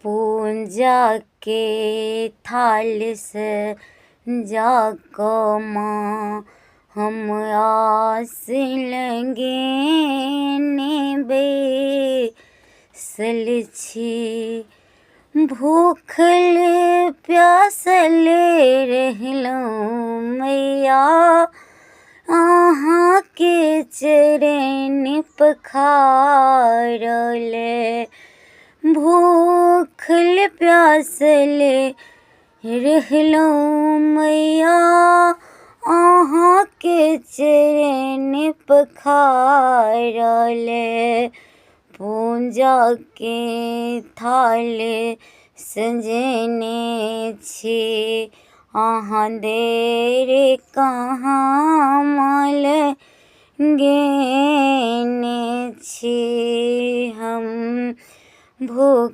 पूजाके थाल सजा कऽ माँ हम आस लगेने बैसल छी। भूखल प्यासल रहलहुँ मैया, अहाँके चरण पखारल। भूखल प्यासल रहलहुँ मैया, अहाँके चरण पखारल। पूजाके थाल सजेने छी, अहाँ देर कहाँ माल गेने छी। हम भूख